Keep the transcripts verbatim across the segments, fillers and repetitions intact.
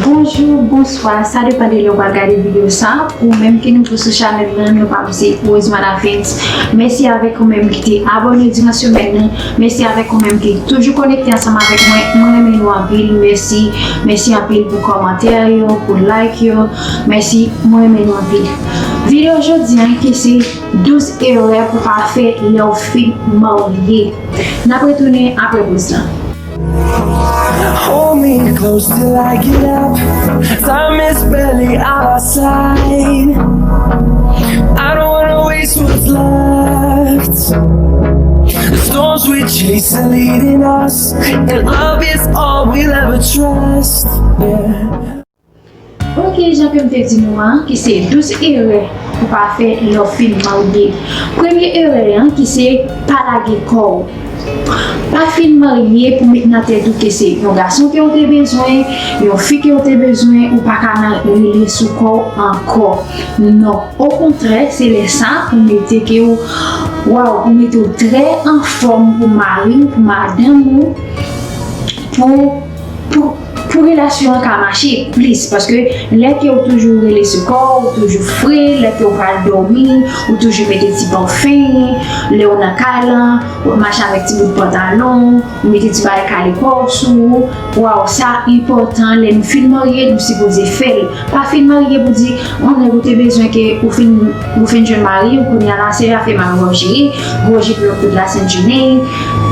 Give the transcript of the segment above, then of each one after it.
Bonjou, bonswa, sa depann de lè w pral gade videyo sa. Pou ou menm ki nouvo sou chanèl lan, nou pa bliye Rosemary Lavens. Mèsi avèk ou menm ki te abòne diran semèn nan. Mèsi avèk ou menm ki toujou konekte ansanm avèk mwen. Mwen renmen nou anpil. Mèsi. Mèsi anpil pou kòmantè yo, pou like yo. Mèsi, mwen renmen nou anpil. Videyo jodi a ki se douz erè pou pa fè lè w fin marye. N ap retounen apre poz lan. Hold me close till I get up. Time is barely on our side. I don't wanna waste what's left. The storms we chase are leading us, and love is all we'll ever trust. Yeah. Ok, jan ke m te di nou an, ki se douz erè pou pa fè lè w fin marye. Premye erè an, ki se pa lage kò w. Pa fin marye pou met nan tèt ou ke se yon gason ke w te bezwen, yon fi ke w te bezwen, ou pa ka nan rele sou kò w ankò. Non, okontrè, se lè sa pou mete ke w, waw, pou mete w trè anfòm pou mari w, pou madanm ou, pou, pou, pou relasyon an ka mache plis. Paske lè ke w toujou rele sou kò w, ou toujou fre, lè ke w pral dòmi, ou toujou mete ti pafen, lè w nan kay lan, w ap mache avèk ti bout pantalon, ou mete ti bagay kale kò w sou ou. Waw, sa enpòtan, lè nou fin marye, nou sipoze fè l. Pa fin marye pou di, yon nèg ou te bezwen ke ou fin, ou fin jwenn mari w, kounye a la se afè mari w ap jere, gwo jip lòt kout la sent jenèy,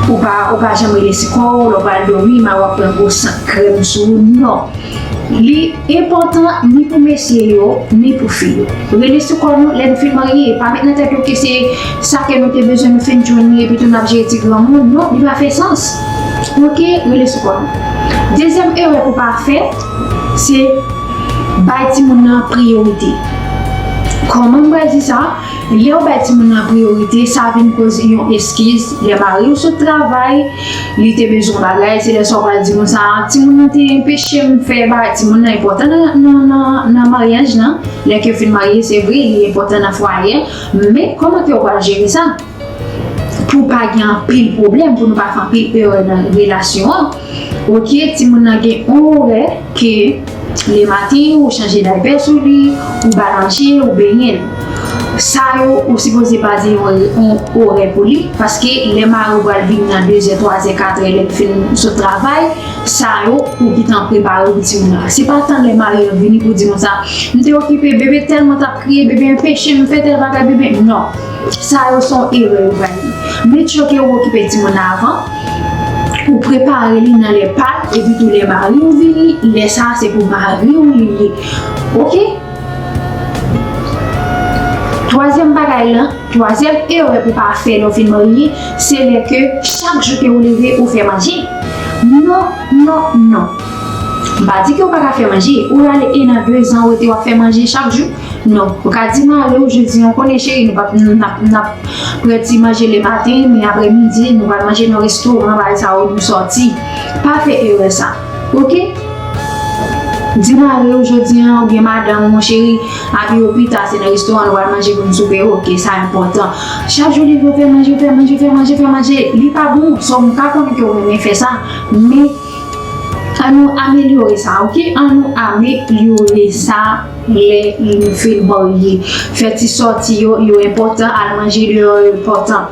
ou pa, ou pa janm rele sou kò w, lè w pral dòmi, mari w ap pran gwo sant krèm sou ou, non. Li enpòtan ni pou mesye yo, ni pou fi yo. Rele sou kò nou, lè nou fin marye, pa met nan tèt ou ke se sa ke nou te bezwen, nou fin jwenn li, epi tou n ap jere ti granmoun. Non, li pa fè sans. Ok, rele sou kò nou. Dezyèm erè pou pa fè, se bay timoun nan priyorite. Kòman m pral di sa? Lè w bay timoun nan priyorite, sa vin koz yon eskiz. Lè mari w sot travay, li te bezwen bagay, se lè sa w pral di konsa, timoun nan te enpeche m fè bagay. Timoun nan enpòtan nan, nan, nan, nan maryaj lan. Lè ke yo fin marye, se vre, li enpòtan nan fwaye an. Men, kòman ke w pral jere sa? Pou pa gen anpil pwoblèm, pou nou pa fè anpil erè nan relasyon an. Ok, timoun nan gen yon orè ke lematen ou chanje daypè sou li, ou ba l manje, ou benyen l. Sa yo, ou sipoze baze yon, yon orè pou li, paske lè mari w pral vin nan dezè, twazè, katrè, lè l fin sot travay, sa yo, ou gentan prepare pou timoun nan. Se pa tann lè mari an vini pou di konsa, m te okipe, bebe tèlman t ap kriye, bebe enpeche m fè tèl bagay, bebe, non. Sa yo se yon erè yo bay li. Make sure ke ou okipe timoun nan avan. Ou prepare li nan lè pa l, epi tou lè mari w vini, lè sa a se pou mari w li ye. Ok? Twazyèm bagay lan, twazyèm erè pou pa fè lè w fin marye, se lè ke chak jou ke ou leve, ou fè manje. Non, non, non. M pa di ke ou pa ka fè manje. Ou rale en an, de zan, ou rete w ap fè manje chak jou. Non, ou ka di mari w jodi a, ou konnen cheri, nou p ap, n ap, n ap pran ti manje lematen, men aprèmidi, nou pral manje nan restoran, bagay sa yo, nou sòti. Pa fè erè sa, ok? Di mari w jodi a, oubyen madanm ou, cheri, abiye w pita, se nan restoran nou pral manje pou n soupe, ok, sa enpòtan. Chak jou leve w fè manje, w fè manje, w fè manje, fè manje, li pa bon, sòm, m pa konnen ke w renmen fè sa, men An nou amelyore sa, ok? An nou amelyore sa lè nou fin marye. Fè ti sòti yo, yo enpòtan, al manje deyò yo enpòtan.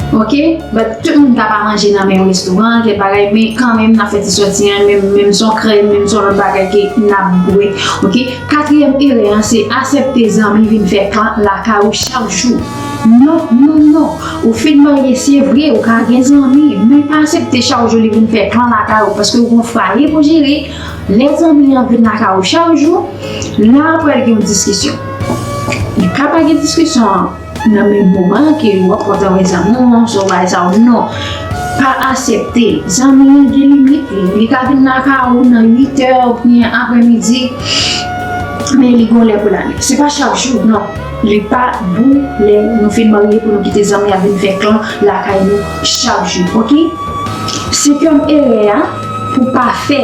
Ok? But tout moun ka pa manje nan menm restoran, kèk bagay, men kanmenm n ap fè ti sòti an, menm, menm son krèm, menm son lòt bagay ke n ap bwè. Ok? Katriyèm erè an, se aksepte zanmi vin fè klan lakay ou chak jou. Non, non, non. Ou fin marye, se vre, ou ka gen zanmi, men pa aksepte chak jou li vin fè klan lakay ou, paske ou gon fwaye pou jere. Lè zanmi an vin lakay ou chak jou, la pral gen yon diskisyon. Li ka pa gen diskisyon an nan menm moman ke w ap kontan wè zanmi w, sou bagay sa ou non. Pa aksepte. Zanmi an gen limit li. Li ka vin lakay ou nan uit è oubyen aprèmidi, men li gon lè pou l ale. Se pa chak jou, non. Li pa bon lè nou fin marye pou nou kite zanmi ap vin fè klan lakay nou chak jou, ok? Senkyèm erè a, pou pa fè,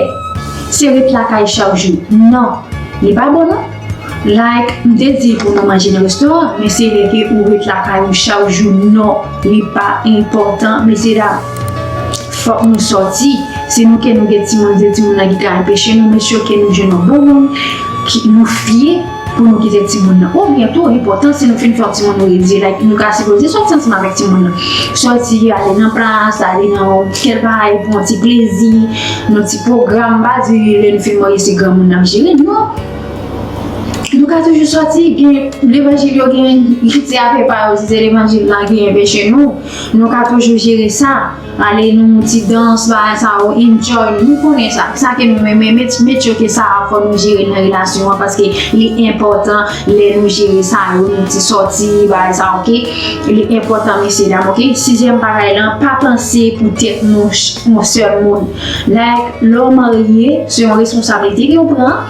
se ret lakay chak jou. Non, li pa bon non. Like, m te di pou nou manje nan restoran, men se lè ke ou ret lakay ou chak jou, non, li pa enpòtan, mesye dam. Fòk nou sòti. Se nou ke nou gen timoun, se timoun nan ki ka anpeche nou, make sure ke nou jwenn yon bon moun, ki nou fye pou nou kite timoun nan. Oubyen tou, enpòtan, si nou fin fè yon timoun nou redi, like, nou ka sipoze sòti ansanm avèk timoun nan. Sòti, ale nan plas, ale nan kèk bagay, pran yon ti plezi, nan ti pwogram, m pa di lè nou fin marye, se granmoun nan ap jere, non. Nou ka toujou sòti, gen levanjil yo gen, se afè pa yo, si se levanjil la gen anpeche nou, nou ka toujou jere sa. Ale nan yon ti dans, bagay sa yo, enjoy nou, nou konnen sa. Sa ke nou renmen, make sure ke sa a fò nou jere nan relasyon an, paske li enpòtan lè nou jere sa yo, nou ti sòti, bagay sa, oke? Li enpòtan, mesye dam, oke? Sizyèm bagay lan, pa panse pou tèt nou, ch- yon sèl moun. Like, lè w marye, se yon responsablite ke w pran.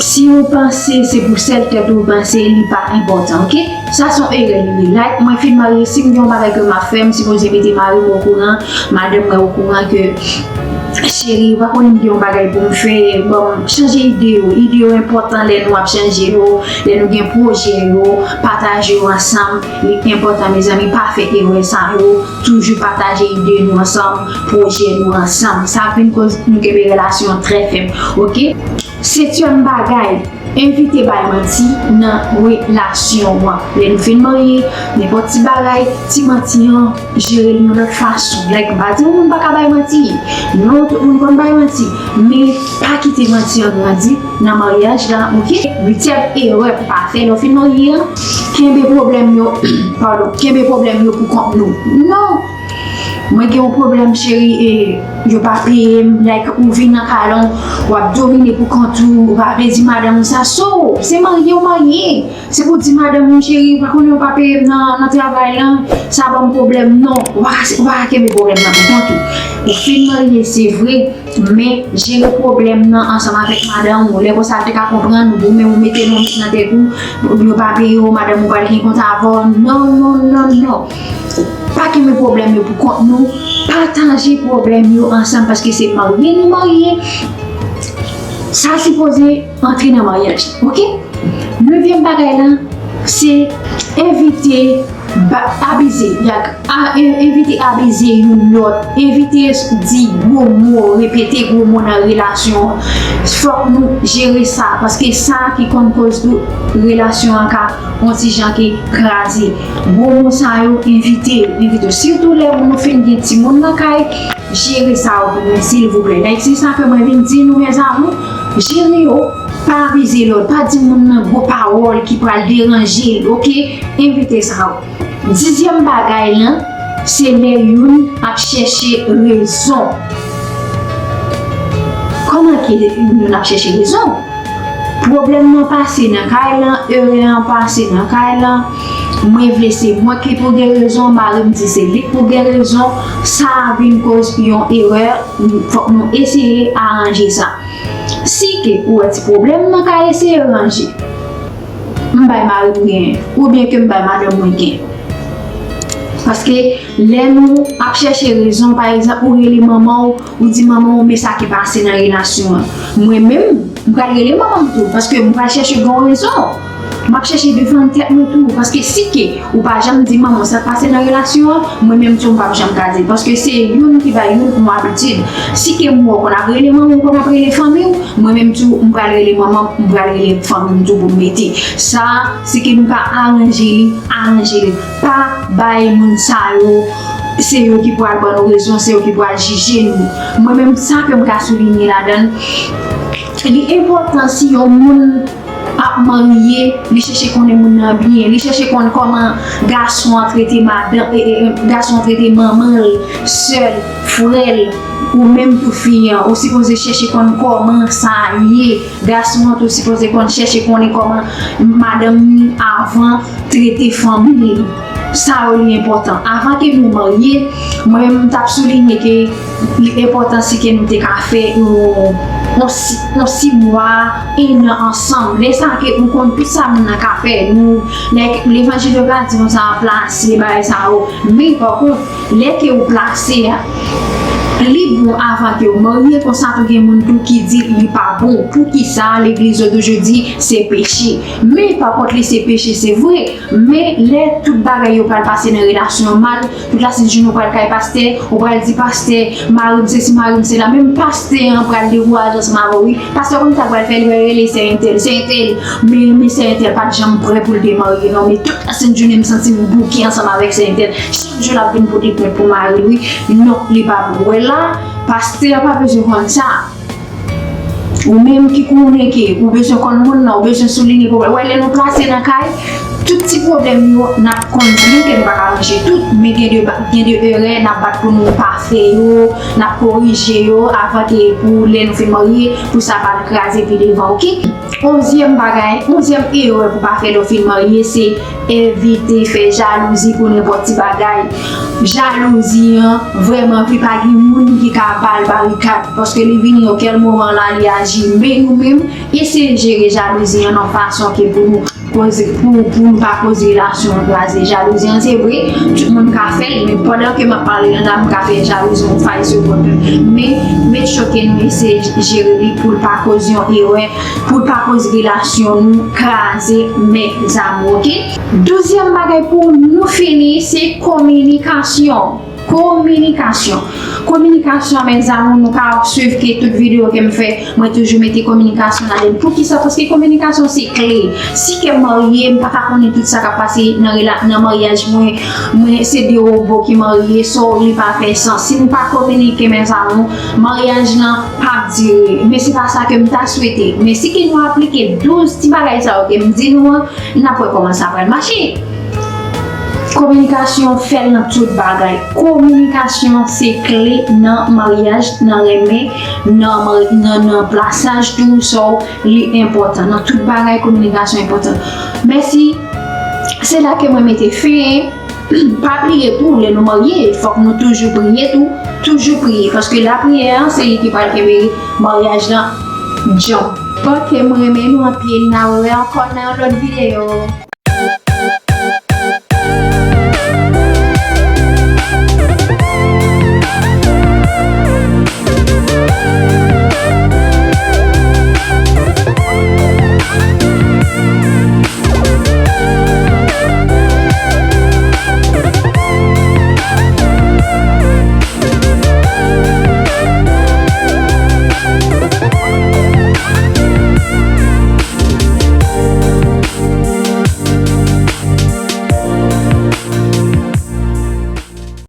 Si ou panse se pou sèl tèt ou panse, li pa enpòtan, oke? Sa se yon erè li ye. Like, mwen fin marye, si m gen yon bagay ke m ap fè, m sipoze mete mari m okouran, madanm mwen okouran ke, cheri, ou pa konnen m gen yon bagay pou m fè, bon, chanje ide yo. Ide yo enpòtan lè nou ap chanje yo, lè nou gen pwojè yo, pataje yo ansanm, li enpòtan, mezanmi, pa fè erè sa yo. Toujou pataje ide nou ansanm, pwojè nou ansanm. Sa vin koz nou kenbe relasyon an trè fèm, oke? Setyèm bagay, evite bay manti nan relasyon an. Lè nou fin marye, nenpòt ti bagay, ti manti an, jere l yon lòt fason. Like, m pa di yon moun pa ka bay manti. Non, tout moun konn bay manti. Men, pa kite manti an grandi nan maryaj la, oke? Uityèm erè pou pa fè lè w fin marye an, kenbe pwoblèm yo, padon, kenbe pwoblèm yo pou kont nou. Non! Mwen gen yon pwoblèm, cheri, e yo pa peye m, like, ou vin nan kay lan, w ap domine pou kont ou, ou pa vle di madanm ou sa, so, se marye ou marye, se pou di madanm ou, cheri, ou pa konnen yo pa peye m nan, nan travay lan, sa ban m pwoblèm, non, ou pa ka, ou pa ka kenbe pwoblèm nan pou kont ou. Ou fin marye, se vre, men jere pwoblèm nan ansanm avèk madanm ou, lè konsa l te ka konprann ou, ou menm ou mete lonbrit nan tèt ou, yo pa peye w, madanm ou pral gen kont avè w, non, non, non, non. Pa kenbe pwoblèm yo pou kont nou. Pataje pwoblèm yo ansanm paske se marye nou marye. Sa sipoze antre nan maryaj, oke? Nevyèm bagay lan, se evite ba- abize. Yak, a, e- evite abize youn lòt. Evite di gwo mo, repete gwo mo nan relasyon an. Fòk nou jere sa, paske sa ki konn koz tou relasyon an ka yon ti jan ki kraze. Gwo mo sa yo, evite yo, evite yo. Sitou lè nou fin gen timoun nan kay, jere sa yo pou mwen, silvouplè. Like, se sa ke mwen vin di nou, mes amours, jere yo, pa abize lòt, pa di moun nan gwo pawòl ki pral deranje l, oke? Evite sa yo. Dizyèm bagay lan, se lè youn ap chèche rezon. Kòman ke youn ap chèche rezon? Pwoblèm nan pase nan kay lan, erè an pase nan kay lan. Mwen vle se mwen ki pou gen rezon, mari m di se li k pou gen rezon. Sa a vin koz yon erè, fòk nou eseye aranje sa. Si ke ou wè ti pwoblèm nan ka eseye ranje, m bay mari m genyen, oubyen ke m bay madanm mwen genyen. Paske lè nou ap chèche rezon, pa egzanp, ou rele manman w, ou di manman w, men sa ki pase nan relasyon an. Mwen menm, m pral rele manman m tou, paske m pral chèche gen yon rezon. M ap chèche defann tèt mwen tou, paske si ke ou pa janm di manman w sa k pase nan relasyon an, mwen menm tou m p ap janm ka di l, paske se youn ki bay youn yon abitid. Si ke m wè w konn ap rele manman w, w konn ap rele fanmi w, mwen menm tou m pral rele manman m, m pral rele fanmi m tou pou m mete. Sa, si ke nou ka aranje li, aranje li. Pa bay moun sa yo, se yo ki pral ban nou rezon, se yo ki pral jije nou. Mwen menm sa ke m ka soulinye ladan l, li enpòtan si yon moun ap marye, li chèche konnen moun nan byen, li chèche konn kòman gason an trete madanm, e, e, e, gason an trete manman l, sè l, frè l, ou menm tou fi an, ou sipoze chèche konn kòman sa ye. Gason an tou sipoze konn chèche konnen kòman madanm li avan trete fanmi li. Sa yo li enpòtan. Avan ke nou marye, mwen menm m t ap soulinye ke li enpòtan si ke nou te ka fè yon, yon si- yon sis mwa, en an ansanm. Lè sa ke ou konn tout sa moun nan ka fè. Nou, lè levanjil yo ka di nou sa plase, bagay sa yo. Men, pa kont, lè ke ou plase a, Li bon avan ke w marye, konsa tou gen moun tou ki di li pa bon. Poukisa legliz yo toujou di se peche? Men pa kont li se peche, se vre. Men lè tout bagay yo pral pase nan relasyon mal, tout la sent jounen ou pral kay pastè, ou pral di pastè, mari m sesi, mari m sela, menm pastè an pral dekouraje ansanm avè w, wi. Pastè konn sa pral fè, li pral rele sè entèl, sè entèl, men, men sè entèl pa t janm prè pou l te marye, non, men tout la sent jounen m santi m bouke ansanm avèk sè entèl. Jou l ap vin pote plent pou mari l, wi. Non, li pa bon. Wè la, pastè a pa bezwen konn sa. Ou menm ki konnen ke ou bezwen konn moun nan, ou bezwen soulinye pwoblèm. Wè, lè nou plase nan kay, tout ti pwoblèm yo, n ap konn byen ke nou pa ka ranje tout, men gen de, gen de erè n ap bat pou nou pa fè yo, n ap korije yo avan ke pou lè nou fin marye, pou sa pa al kraze pi devan, oke? Onzyèm bagay, onzyèm erè pou pa fè lè w fin marye, se evite fè jalouzi pou nenpòt ti bagay. Jalouzi an, vrèman vre, pa gen moun ki ka ba l barikad, paske li vini nan kèl moman la, li aji. Men nou menm, eseye jere jalouzi an nan fason ke pou nou koze, pou, pou nou pa koze relasyon an kraze. Jalouzi an, se vre, tout moun ka fè l, men pandan ke m ap pale la, m ka fè jalouzi yon fay segonn. Men, make sure ke nou eseye jere li pou l pa koze yon erè, pou l pa koz relasyon nou kraze, mes amours, oke? Douzyèm bagay pou nou fini, se kominikasyon. Kominikasyon. Kominikasyon, mes amours, nou ka swiv ke tout videyo ke m fè, mwen toujou mete kominikasyon ladan l. Poukisa? Paske kominikasyon se kle. Si ke m marye, m pa ka konnen tout sa k ap pase nan rela-, nan maryaj mwen. Mwen, se de wobo ki marye, so li pa fè sans. Si nou pa kominike, mes amours, maryaj lan p ap dire. Men se pa sa ke m ta swete. Men si ke nou aplike douz ti bagay sa yo ke m di nou an, n ap wè kòman sa pral mache. Kominikasyon fè l nan tout bagay. Kominikasyon se kle nan maryaj, nan renmen, nan, nan, nan plasaj tou, so li enpòtan. Nan tout bagay, kominikasyon enpòtan. Mèsi. Se la ke mwen mete fen. Pa bliye tou, lè nou marye, fòk nou toujou priye tou. Toujou priye. Paske lapriyè an, se li ki pral kenbe maryaj lan djanm. Ok, mwen renmen nou anpil. N a wè ankò nan yon lòt videyo.